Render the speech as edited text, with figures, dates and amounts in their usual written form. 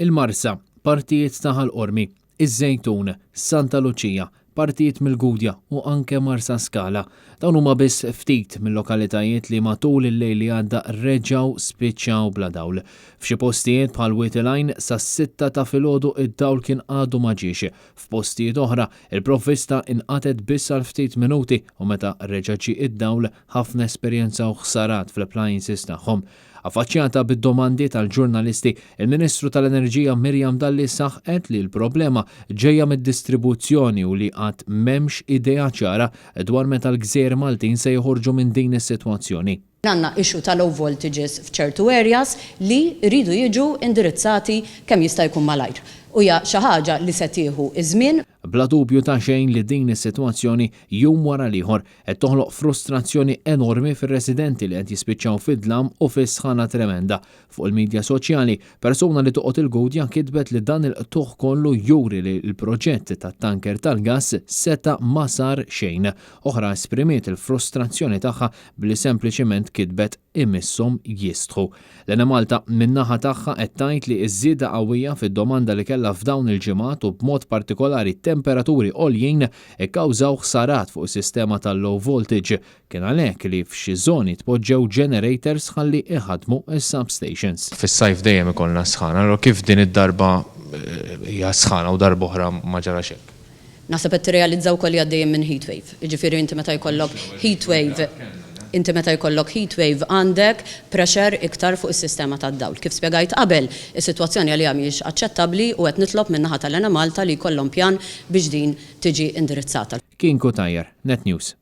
Il-Marsa, partijiet ta' Ħal Qormi, iż-Żejtun, Santa Luċija, partijiet mill-Gudja u anke Marsaskala. Dawn huma biss ftit mil-lokalitajiet li matul il-lejl li għadda reġgħu spiċċaw bla dawl. F'xi postijiet bħal Wied il-Għajn sas-sitta ta' filgħodu id-dawl kien għadu ma ġiex. F'postijiet oħra, il-provvista inqatgħet biss għal ftit minuti u meta reġa' ġie id-dawl ħafna esperjenzaw ħsarat fl-appliances tagħhom. Affaċċjata bid-domandi tal-ġurnalisti, il-Ministru tal-Enerġija Miriam Dalli saħqet li l-problema ġejja mid-distribuzzjoni u li għad m'hemmx idea ċara dwar meta l-gżejjer Maltin se joħorġu minn din is-sitwazzjoni. Għandna issue ta' low voltages f'ċertu areas li jridu jiġu indirizzati kemm jista' jkun malajr. U hija xi ħaġa li se tieħu ż-żmien. Bla dubju ta' xejn li din is-sitwazzjoni jum wara l-ieħor qed toħloq frustrazzjoni enormi fir-residenti li qed jispiċċaw fid-dlam u fi sħana tremenda. Fuq il-midja soċjali, persuna li toqgħod il-Gudja kitbet li dan il-qtugħ kollu juri li l-proġett tat-tanker tal-gass seta' ma sar xejn. Oħra esprimiet il-frustrazzjoni tagħha billi sempliċiment kitbet imisshom jistħu. L-Enemalta min-naħa tagħha qed tgħid li ż-żieda qawwija fid-domanda li kellha f'dawn il-ġimgħat u b'mod partikolari temperaturi għoljin ikkawżaw ħsarat fuq is-sistema tal-low voltage. Kien għalhekk li f'xi żoni tpoġġew generators ħalli iħaddmu s-substations. Fis-sajf dejjem ikollna s-sħana, allura kif din id-darba hija s-sħana u darba oħra ma ġarax hekk? Naħseb qed tirrealizza wkoll li għaddejjin minn heat wave. Jiġifieri inti meta jkollok heat wave, inti meta jkollok heat wave għandek pressure iktar fuq is-sistema tad-dawl. Kif spjegajt qabel, is-sitwazzjoni għalija mhijiex aċċettabbli u qed nitlob min-naħa tal-Enemalta li jkollhom pjan biex din tiġi indirizzata. Kien Cutajar, Net News.